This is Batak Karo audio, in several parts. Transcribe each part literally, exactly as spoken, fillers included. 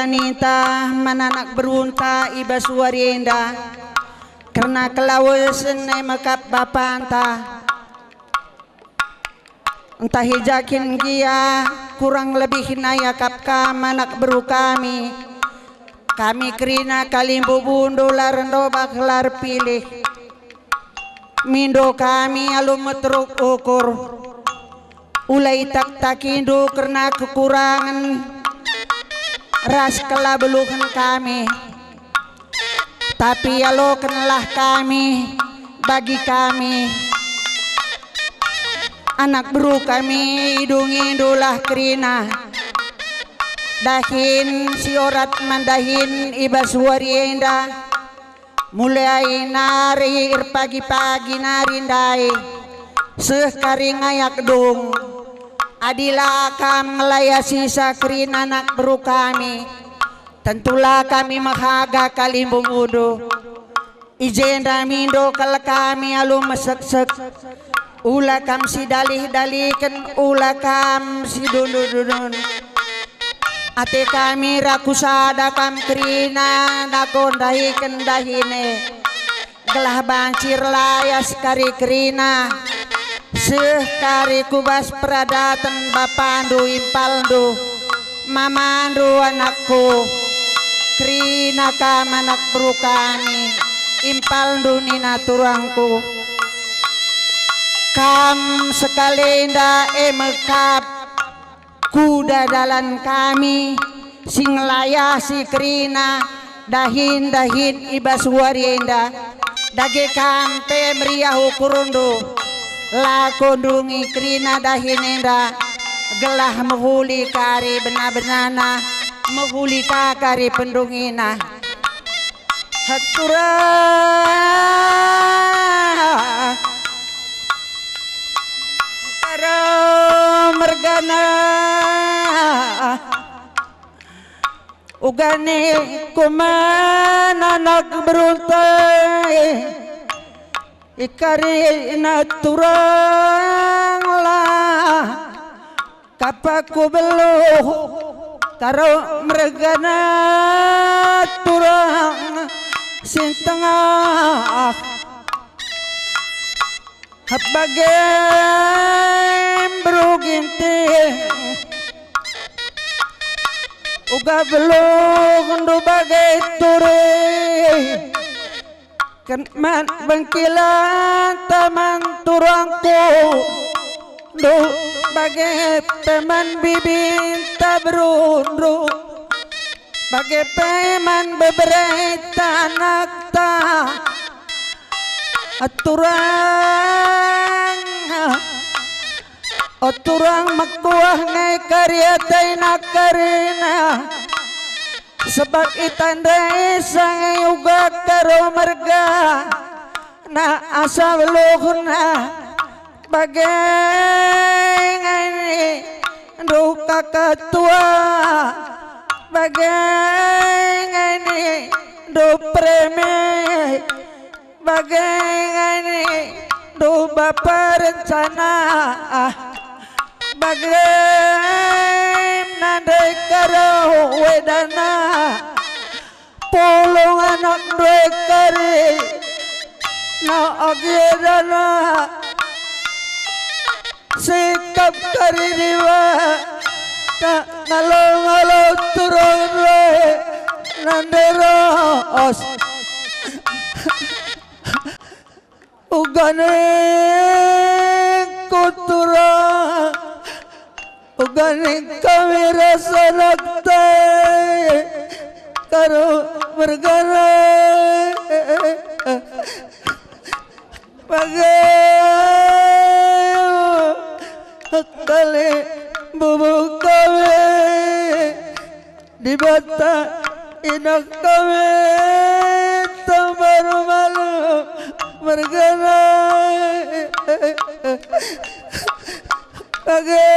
ninta man anak berunta i bas wari enda, kerna kelawesen e mekap bapanta. Ntah i ja kin gia kurang lebihna iakap kam anak beru kami. Kami kerina kalimbubundu la erndobak la erpilih. Mindo kami alu meteruk ukur. Ula itaktakindu kerna kekurangen ras kelabeluhen kami. Tapi ialokenlah kami, bagi kami, anak beru kami, idungindulah kerina dahin si orat man dahin i bas wari enda, mulai nari erpagi-pagi nari ndai, seh kari ngayak dung. Adi la kam ngelayasisa kerina anak beru kami, tentu la kami mehaga kalimbubundu. I jenda mindo kal kami alu meseksek. Ula kam sidalih-daliken, ula kam sidundu-dundun. Ate kami raku sada kam kerina, dako ndahiken dahin e. Gelah banci erlayas kari kerina, seh kari ku bas peradaten bapandu impalndu, mamandu anakku. Kerina kam anak beru kami, impalndu nina turangku. Kam sekalenda e mekap kuda dalan kami si ngelayasi kerina dahin-dahin i bas wari enda. Dage kam pe meriah ukurndu, lako ndungi kerina dahin enda, gelah mehuli kari bena-benana, mehuli ka kari pendungina. Haturang Karo mergana, uga ni kuman anak berunta, ikarina turang la kapaku beluh. Karo mergana turang si tengah. Bage beru Ginting, uga beluhndu bage turi, ken man bengkilan taman turangku, ndu bage pe man bibinta berundu, bage pe man bebereta anakta. Turang, o turang mekuah nge kari ataina kerina, sebab itandai sange uga karo mergana asa beluhna. Bage nge nindu kaka tua, bage nge nindu pereme, bage nge nindu bapa rencana, bage nandai karo wedana. Pulung anakndu e kari, na agi edana sikap kari diba, na ngalo-ngalo turungndu e nande ros. Uga ningku turang, uga ning kami rasa naktai, karo mergana. Bage kali bubu kami. Dibata inak kami tambar malu mergana. Bage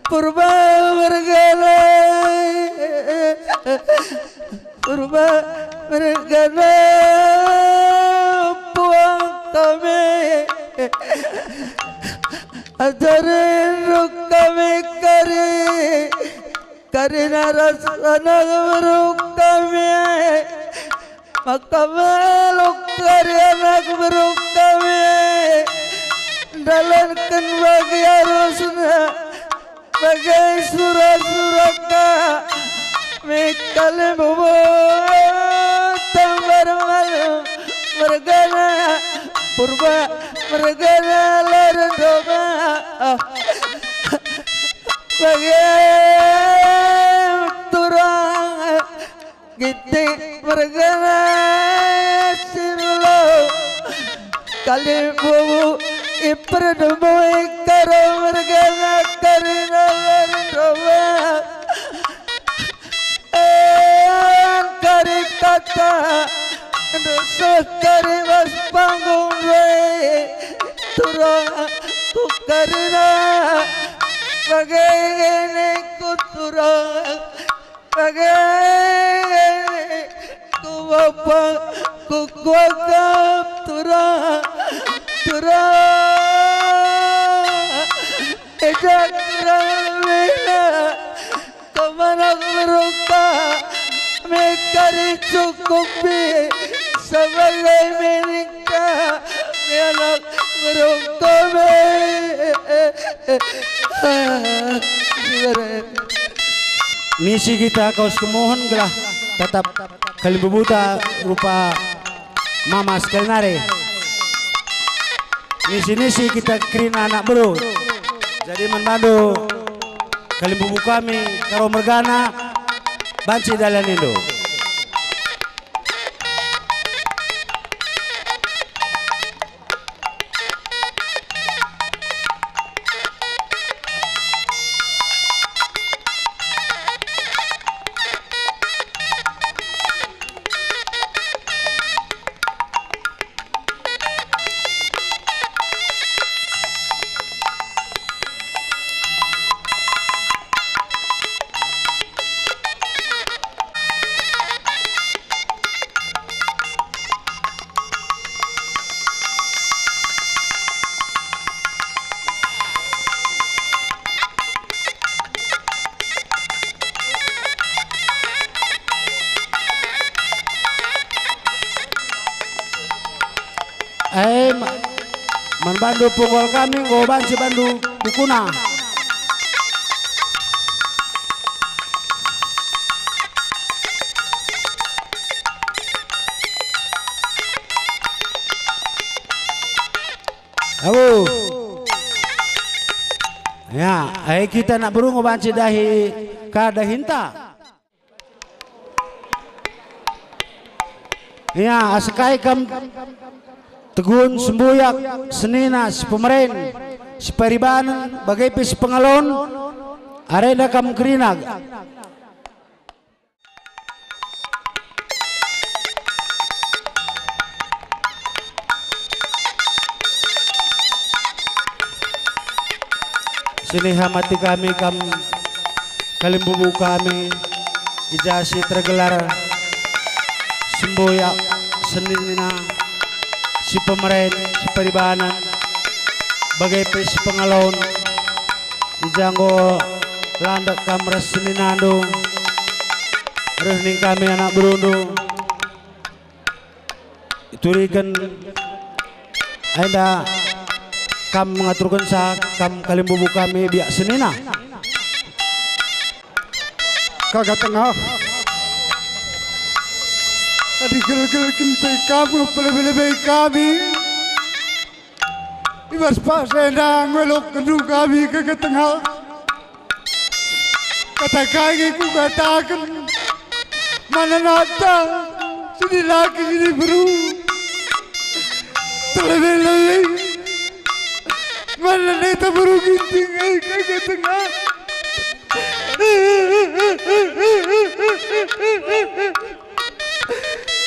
purba mergana. Purba mergana puang kami. Ajarin kami kari Karina ras anak beru kami, maka meluk kari anak beru kami, ndalanken bagi arusna, bagi sura-sura kami. Kalimbubu Tambar Malem mergana, Purba mergana, Laren Roba. Bage turang Ginting mergana, Sirlo Kalimbubu iperdemui Karo mergana, Karina Laren Roba. Engkari kata nduseh kari bas panggung ndai, turang ku Karina, bage ngene ku turang, bage ngene ku bapa, ku kuakap turang, turang. Ejak rame. Kemanak meruka mekari cukupi sebagai menikah mianak meruka me. Nisi kita kaus kemuhen gelah tetap kalimbubuta rupa mama sekali nari. Nisi-nisi kita kerina anak beru. Jadi man bandu kalimbubu kami Karo mergana, banci dalanindu. Eh, ma-, man bandu punggul kami, enggo banci bandu bukuna. Awu. Ya, eh, kita anak beru enggo banci dahi ka dahinta. Ya, asa kai kam tegun sembuyak senina si pemeren, si peribanen, bage pe si pengalon, arenda kam kerina. Siniha mati kami kam kalimbubu kami, i ja si tergelar sembuyak senina, si pemeren, si peribanen, bage pe si pengalon, i ja enggo landek kam ras seninandu, reh ning kami anak berundu. Ituriken enda kam ngaturkenca kam kalimbubu kami biak senina. Kaga tengah. Adi gelgel kin pe kam pelebe-lebe kami. I bas paksa enda nggeluhkenndu kami kegetengah. Kata kai nge kukataken, man anakta, sini laki sini beru. Terlebih-lebih man anakta beru Ginting e kegetengah.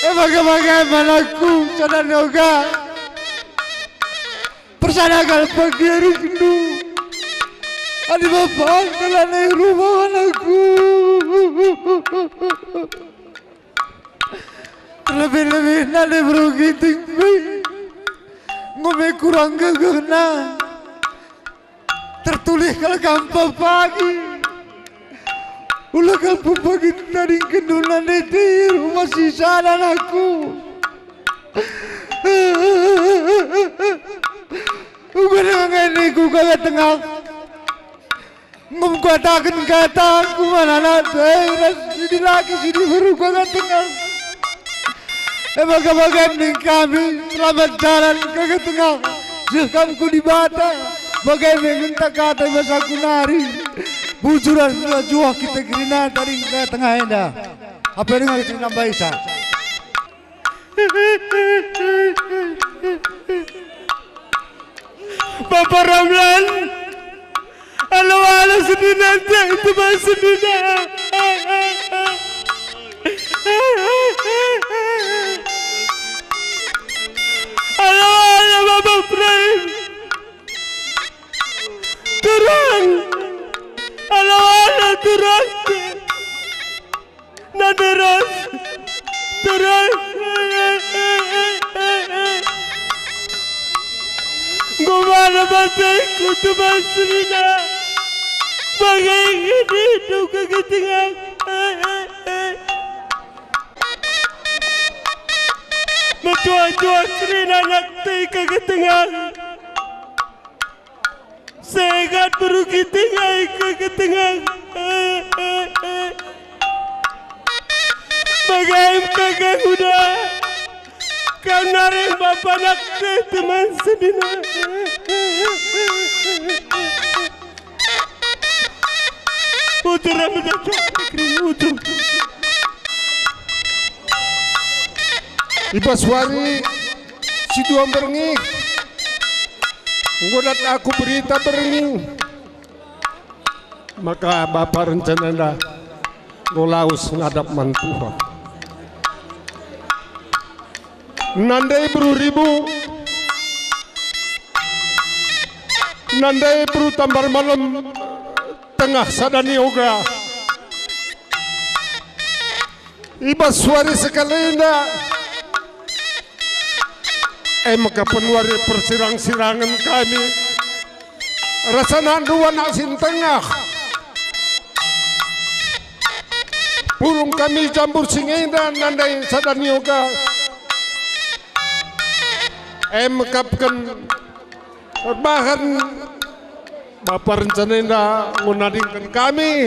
E bage-bage man aku, sada noga. Persada kal pagi arusndu. Adi bapa kalana i rumah anakku. Terlebih-lebih nande beru Ginting pe. Enggo me kurang gegehna. Tertulih kal kam pagi. Ula kam pepagin tadingken nande i rumah si sada anakku. Uga nangkeni ku kaka tengah. Enggo kukataken kataku man anak e ras si dilaki si diberu kaka tengah. E maka bage nina kami, selamat jalan kaka tengah. Seh kam ku Dibata, bage me ngena kata i bas aku nari. Bujur ras mejuah kita kerina tading kaka tengah enda. Apa denga kita nambahisa? Bapa Ramlan, alo-alo senina, teman senina. Alo-alo Bapa Ibrahim. Turang. Alo-alo turang. Nah, terus, terus. Enggo mana batengku teman senina. Bage ngendu kaka tengah. Mejuah-juah kerina anak e kaka tengah. Sehat beru kita ngai kaka tengah. Bage me kaka nguda. Kam nari bapa anak e teman senina. Utur amat aku, utur. I bas wari si dua berngi, enggo dat aku berita berngi. Maka bapa rencana enda enggo lawes ngadap man Tuhan. Nande beru Ribu, nande beru Tambar Malem, tengah sada nioga. I bas wari sekalina, e maka penuari persirang-sirangen kami, ras anakndu anak si tengah. Pulung kami jambur si ngenda nandai sada nioga. E maka peken erbahan bapa rencana enda ngunadingken kami.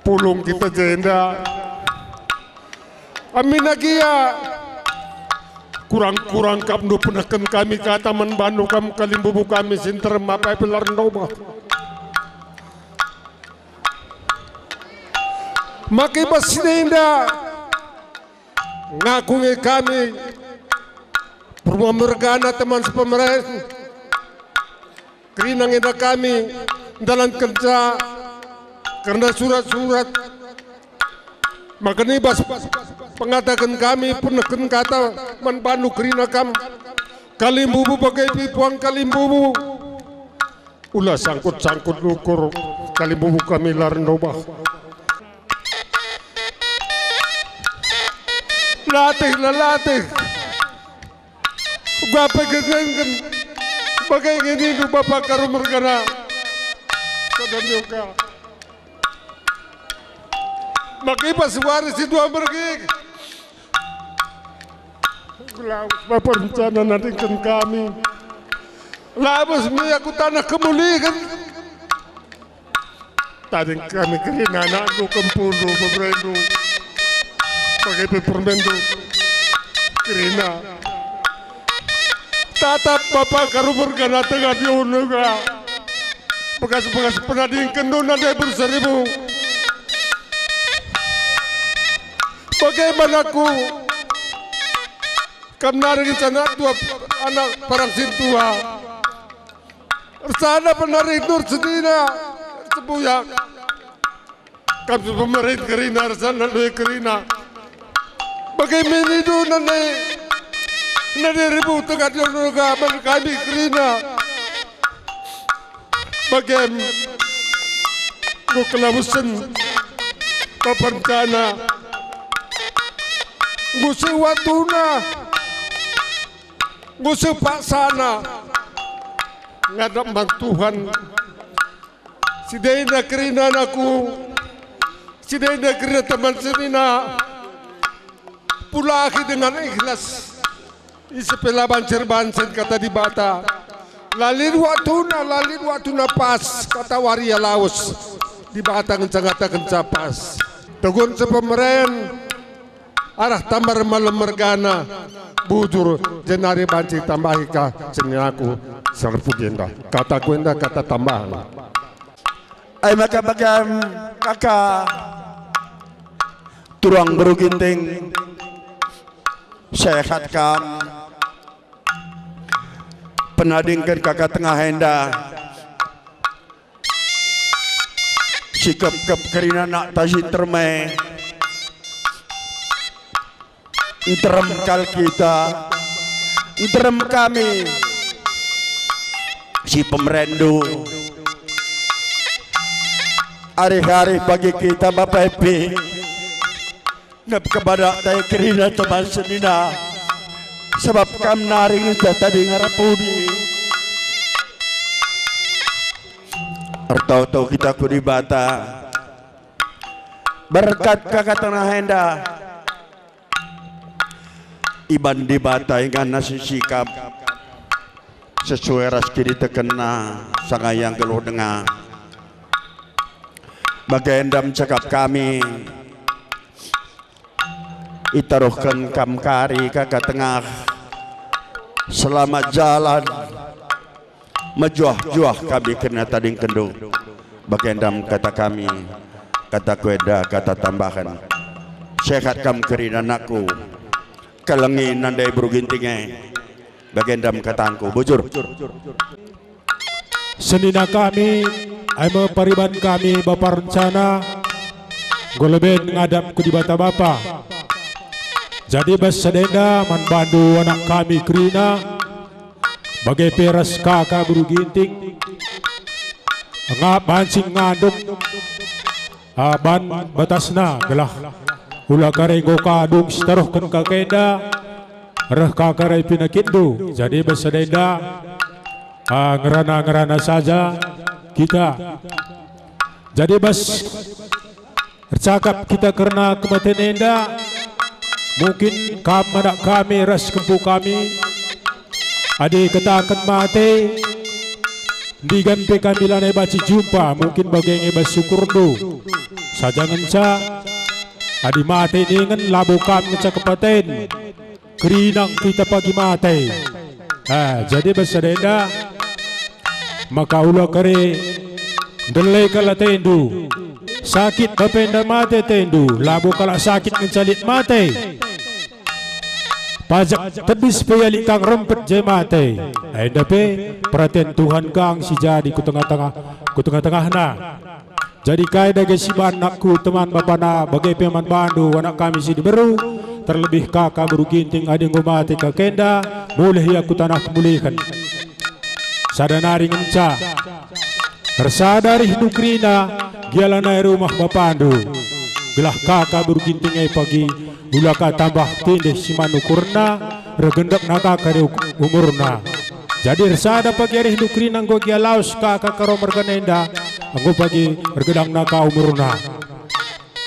Pulung kita jenda. Aminna gia, kurang-kurang kam ndu peneken kami kata man bandu kam kalimbubu kami si nterem apai pe la erndobah. Maka i bas si enda, ngaku nge kami, perumah mergana teman sepemeren, kerina ngenda kami ndalankenca kerna surat-surat. Maka i bas pengataken kami peneken kata man bandu kerina kam kalimbubu bage pe puang kalimbubu. Ula sangkut-sangkut ukur kalimbubu kami la erndobah. Latih la latih. Uga pe gegengken. Bage nge nindu bapa karu mergana. Sada nioga. Maka i bas wari si dua mergik. Lawes bapa rencana nadingken kami. Lawes me aku taneh kemulihen. Tading kami kerina anakndu, kempundu, beberendu. Bage pe permenndu. Kerina. Tatap bapa karu mergana tengah diunu ga. Bekas-bekas penadingkenndu nande beru Seribu. Bage man aku, kam nari ngenca anak tua, anak parang sintua. Ersada penari nur senina, sebuyak. Kam si pemeren kerina, ersada doe kerina. Bage me nindu nande, nande Ribu tengah diorga man kami kerina. Bagem enggo kelawesen bapa rencana, enggo seh watuna, enggo seh paksana ngadap man Tuhan. Si denda kerina anakku, si denda kerina teman senina, pulahi dengan ikhlas. Ise pe la banci erbahan kata Dibata. La lit waktuna, la lit waktuna pas, kata wari ia lawes. Dibata ngenca ngatakenca pas. Tegun sepemeren, arah tamba malem mergana, bujur, jenari banci tambahi ka seninaku serpudi enda. Kataku enda kata tambahan. Ai maka bagam kaka turang beru Ginting, sehat kam. Penadingken kaka tengah enda. Sikepkep kerina anak taji terme. Nterem kal kita, nterem kami si pemerendu. Arih-arih bagi kita Bapa Epi. Nep kebadak tai kerina teman senina, sebab kam nari ngenca tading arah pudi. Ertoto kita ku Dibata. Berkat kaka tengah enda. Iban Dibata inganna si sikap sesuai ras kinitekenna sanga ia nggeluh denga. Bagenda me cakap kami, itaruhken kam kari kaka tengah. Selamat jalan. Mejuah-juah kami kerina tadingkenndu. Bagenda me kata kami, kataku enda kata tambahen. Sehat kam kerina anakku. Kelengi nandai beru Ginting e. Bagenda me katangku, bujur. Senina kami, ai me pariban kami bapa rencana, enggo leben ngadap ku Dibata Bapa. Jadi bas sada enda man bandu anak kami kerina, bage pe ras kaka beru Ginting, ngap banci ngandung, ah, ban batasna gelah ula kari enggo ka dung sitaruhken kaka enda reh kaka rai penakitndu. Jadi bas sada enda, ah, ngerana-ngerana saja kita. Jadi bas ercakap kita kerna kematen enda, mungkin kam anak kami ras kempu kami, adi kataken mate, ndigan pe kami lanai banci jumpa, mungkin bage nge bas ukurndu. Saja ngenca, adi mate ningen labo kam ngenca kepaten. Kerina kita pagi mate. Ah, jadi bas sada enda, maka ula kari ndelai kal atendu. Sakit bapa enda mate atendu, labo kalak sakit ngenca lit mate. Pajak tedis pe ia lit kang rempet je mate. Enda pe peraten Tuhan kang si jadi ku tengah-tengah, ku tengah-tengahna. Jadi kai dage si ban anakku teman bapana, bage pe man bandu anak kami si diberu, terlebih kaka beru Ginting adi enggo mate kaka enda, mulih ia ku tanah kemulihen. Sada nari ngenca. Ersada arihndu kerina, gia lanai rumah bapandu. Gelah kaka beru Ginting e pagi, ula ka tambah tindih si man ukurna, reh gendekna kaka adi uk-, umurna. Jadi ersada pagi arihndu kerina enggo gia lawes kaka karo mergana enda, enggo pagi ergedangna ka umurna.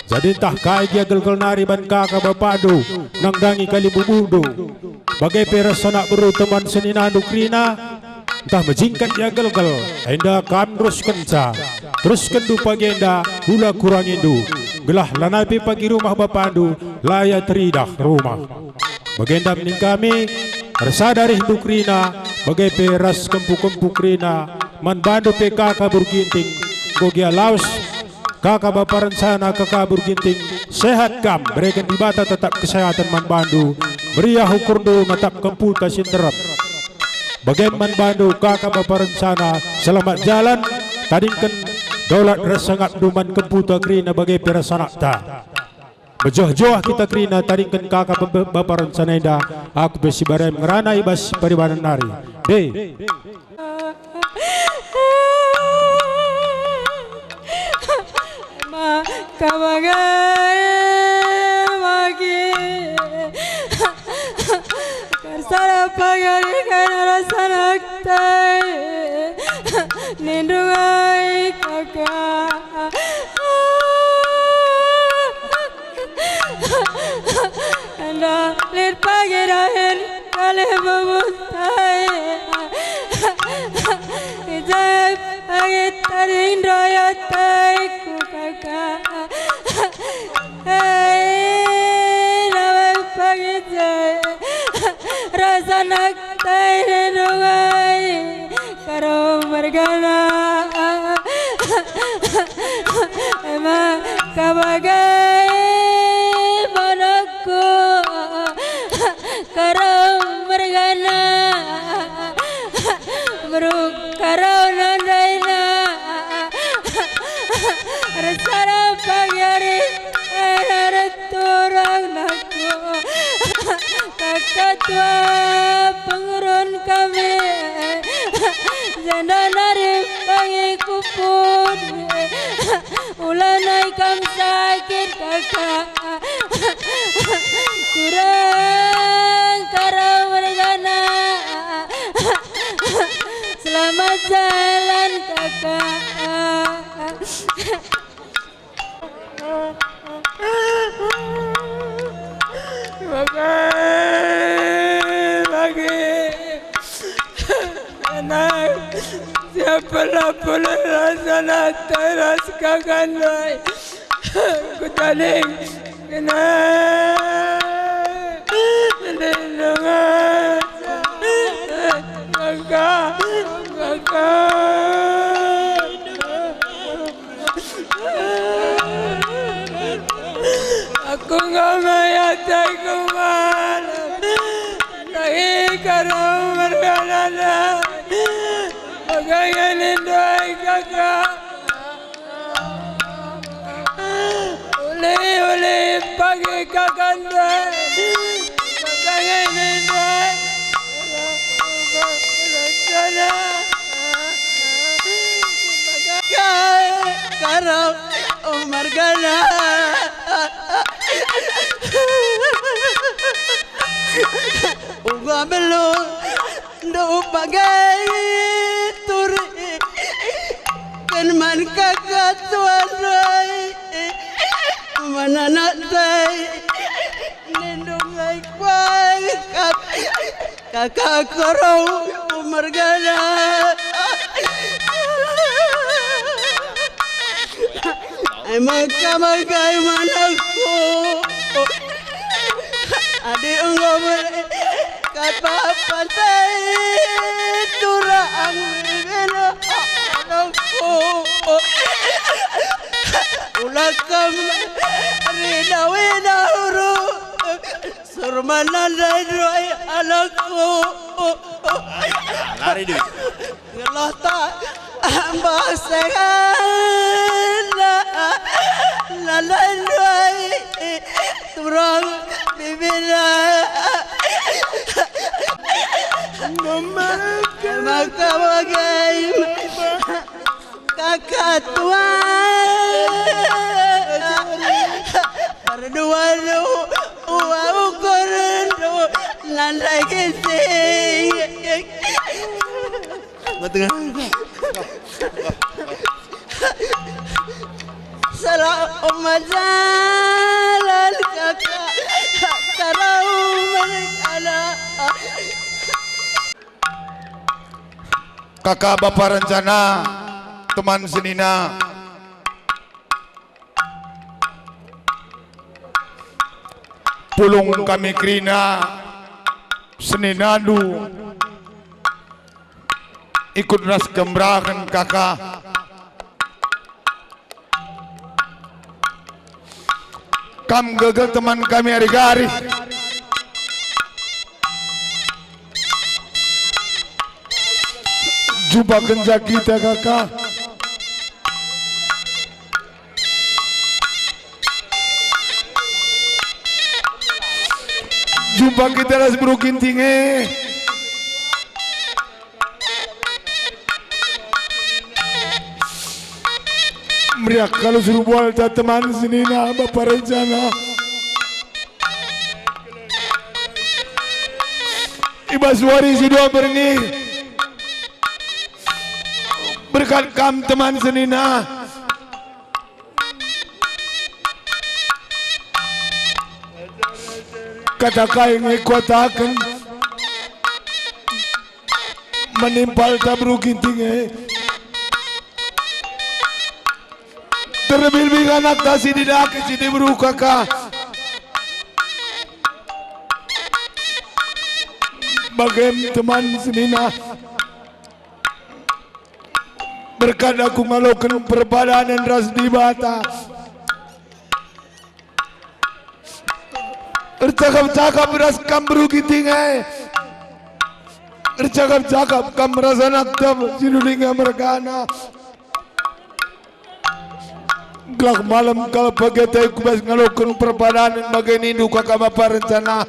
Jadi ntah kai gia gelgel nari ban kaka bapandu, nandangi kalimbubundu, bage pe ras anak beru teman seninandu kerina, ntah mejingkat ia gelgel, enda kam teruskenca, teruskenndu pagi enda, ula kurangindu, gelah lanai pe pagi rumah bapandu, la ia teridah rumah. Bagenda me ning kami, ersada arihndu kerina, bage pe ras kempu-kempu kerina, man bandu pe kaka beru Ginting, enggo gia lawes kaka bapa rencana kaka beru Ginting, sehat kam, bereken Dibata tetap kesehatan man bandu, meriah ukurndu natap kemputa si nterem. Bage man bandu kaka bapa rencana, selamat jalan, tadingken daulat ras sangapndu man kemputa kerina bage pe ras anakta. Mejuah-juah kita kerina tadingken kaka bep-, bapa rencana enda, aku pe si barem ngerana i bas paribanen nari. Deh. Maka bage magi. Kersada pagari kena rasa naktai. Nindu ai. Kaka. Enda lit pagi dahin kalih bebuntai. Ijai pagi tading doya taiku, Kaka. Hei, nawe pagi jai rasa nak tai denungai. Karo mergana, ema kabagai manakku, karo mergana, beru karo nandaina, ersara pagi ari, erana turang nak Kaka tua pengurun kami, jenda nari pagi kuput. Ulanai kam sakit, Kaka. Kurang karo mergana. Selamat jalan, Kaka. Bage, bage. Anak, siapa lah pula rasa nak teras kakan, Rai? Kutaling kena lindungan. Kaka, kaka. Aku enggo mayat aku malam. Lagi karo mergana. Bage ngendoi kaka. Uli-uli pagi kakande. Bage ngendoi. Karo mergana. Uga belum ndu bagai turi ken man kaka tuan rai. Mana nak tai nindung ai kuai kap. Kaka karo mergana. Ai maka magai manakku. Adi enggo bere kapa pantai turang bibina anakku. Ula kam rina wina uru. Surmana ndai doai anakku. Lari dulu. Ngelah tak mbah sehana. Nandai doai turang bibina. Maka bagai. Kaka tua. Perduandu, ua ukurndu, nandai ginting. Salah umat jalan kaka, tarau merkala. Kaka bapa rencana, teman senina. Pulung kami kerina seninandu ikut ras kemerahen kaka. Kam gegel teman kami ari-ari. Jumpa kenca kita, kaka. Jumpa kita ras beru ginting e. Meriah kal suruh bualta teman senina bapa rencana. I bas wari si dua berngih. Berkat kam teman senina. Kata kai nge kuataken, menimpal ta beru Ginting e. Terlebih-lebih anakta si didake si diberu kaka. Bagem teman senina. Berkat aku ngaloken perpadanen ras Dibata. Ercakap-cakap ras kam beru Ginting e. Ercakap-cakap kam ras anakta Sinulingga mergana. Gelah malem kal pagi ate ku bas ngaloken perpadanen bage nindu kaka bapa rencana.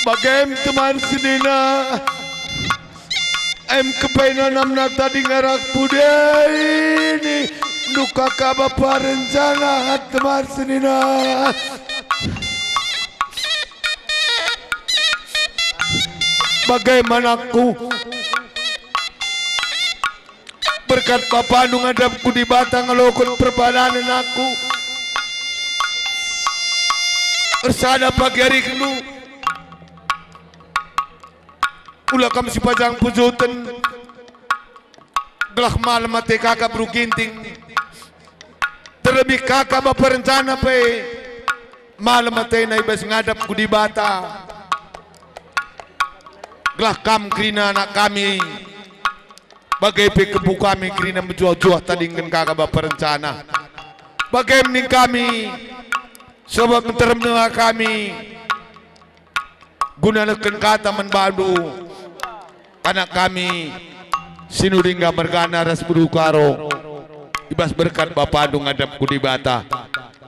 Bagem teman senina, em kepai nanamna tading arah pudi ini, ndu kaka bapa rencana teman senina. Bagaimana ku Berkat bapandu ngadap ku Dibata ngalokon perpadanen aku. Ersada pagi arihndu. Ula kam sipajang pujuten. Gelah malem ate kaka beru Ginting. Terlebih kaka bapa rencana pe malem atena i bas ngadap ku Dibata. Gelah kam kerina anak kami. Bage pe kempu kami kerina mejuah-juah tadingken kaka bapa rencana. Bage ning kami, sabap nterem denga kami guna neken kata man bandu, anak kami, Sinulingga mergana ras beru Karo, i bas berkat bapandu ngadap ku Dibata.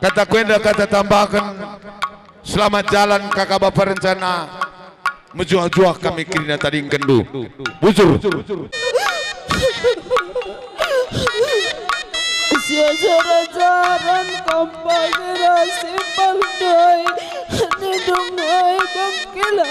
Kata ku enda kata tambaken, selamat jalan kaka bapa rencana. Mejuah-juah kami kerina tadingkenndu. Bujur. Siajar-ajaran kompak generasi pardai, nindung ai bangkila.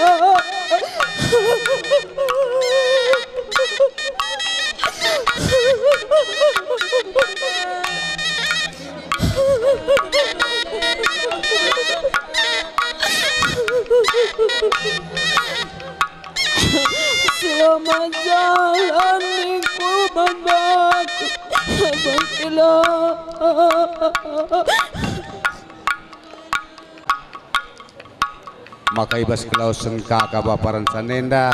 Selamat jalan ningku bangga, bangkila. Maka i bas kelawesen kaka bapa rencana enda,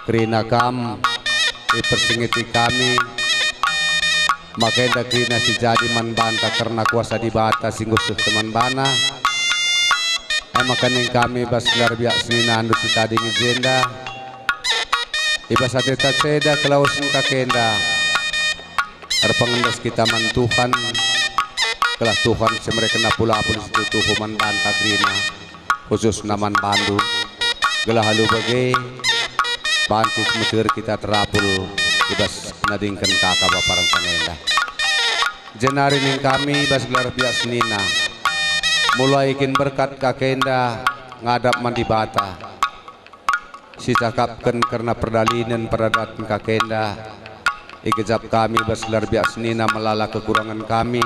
kerina kam ipersingeti kami, maka enda kerina si jadi man banta kerna kuasa Dibata si ngusur man bana. E maka ning kami bas gelar biak seninandu si tading i jenda, i bas ateta ceda kelawesen kaka enda. Erpengendas kita man Tuhan, gelah Tuhan si mereken apul-apul si tuhu man banta kerina, khususna man bandu, gelah alu bage banci meteher kita terapul i bas nadingken kaka bapa rencana enda. Jenari ning kami bas gelar biak senina, mulai kin berkat kaka enda ngadap man Dibata. Sicakapken kerna perdalinen peradaten kaka enda, igejap kami bas gelar biak senina melala kekurangen kami.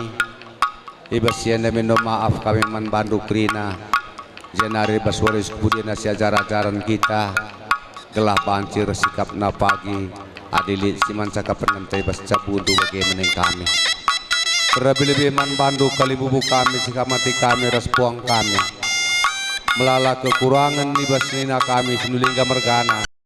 I bas si enda mindo maaf kami man bandu kerina, jenari bas wari si kepudina siajar-ajaren kita, gelah banci ersikapna pagi, adi lit si man cakapken enta i bas cabundu bage me ning kami. Terlebih-lebih man bandu kalimbubu kami si kamati kami ras puang kami. Melala kekurangen i bas senina kami Sinulingga mergana,